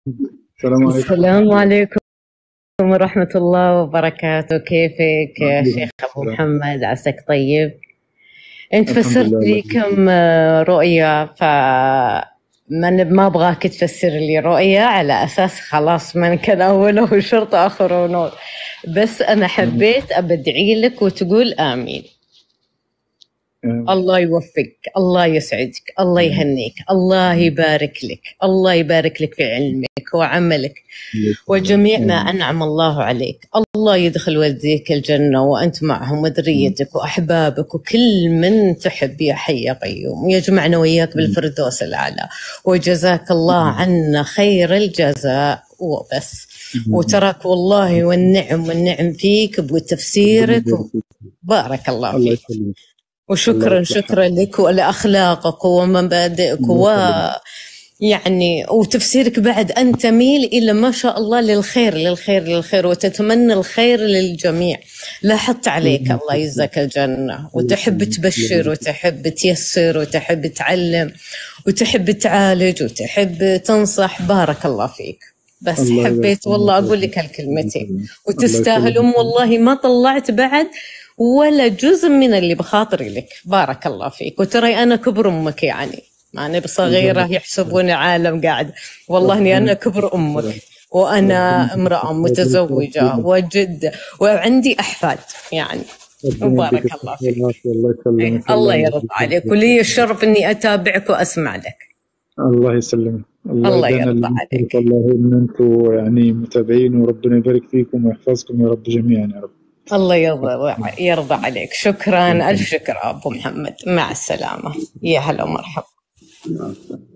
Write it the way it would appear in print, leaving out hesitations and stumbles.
السلام عليكم ورحمة السلام الله. عليكم ورحمة الله وبركاته. كيفك يا وعليكم شيخ أبو السلام. محمد؟ عساك طيب. أنت الحمد فسرت لله، لي الله يخليك. كم رؤية، ما أبغاك تفسر لي رؤية على أساس خلاص من كان أوله شرط آخره نور، بس أنا حبيت أبدعي لك وتقول آمين. آمين. الله يوفقك، الله يسعدك، الله آمين. يهنيك، الله يبارك لك، الله يبارك لك في علمك وعملك وجميع ما آمين. أنعم الله عليك. الله يدخل والديك الجنة وأنت معهم وذريتك وأحبابك وكل من تحب يا حي يا قيوم، ويجمعنا وإياك بالفردوس الأعلى، وجزاك الله عنا خير الجزاء. وبس، وتراك والله والنعم والنعم فيك وبتفسيرك، ربنا يبارك فيك. بارك الله الله فيك. يسلمك. وشكرا الله يصلحك. شكرا لك ولأخلاقك ومبادئك الله يسلمك. يعني وتفسيرك بعد أن تميل إلى ما شاء الله للخير للخير للخير، وتتمنى الخير للجميع. لاحظت عليك، الله يجزاك الجنة، وتحب تبشر وتحب تيسر وتحب تعلم وتحب تعالج وتحب تنصح. بارك الله فيك. بس الله يبارك حبيت فيك. والله أقول لك هالكلمتين، الله وتستاهل يسلمك. أم والله ما طلعت بعد ولا جزء من اللي بخاطري لك. بارك الله فيك. وترى أنا كبر أمك، يعني ما أنا بصغيرة يحسبون عالم قاعد، والله إني أنا كبر أمك، وأنا امرأة متزوجة وجد وعندي أحفاد يعني. وبارك الله فيك. الله يسلمك. الله يرضى عليك، ولي الشرف إني أتابعك وأسمع لك. الله يسلمك. الله يدينا يرضى اللي عليك. الله إن أنتم متابعين، وربنا يبارك فيكم ويحفظكم يا رب جميعا يا رب. الله يرضى عليك. شكرا، ألف شكر أبو محمد. مع السلامة. يا هلا ومرحبا. مع السلامة.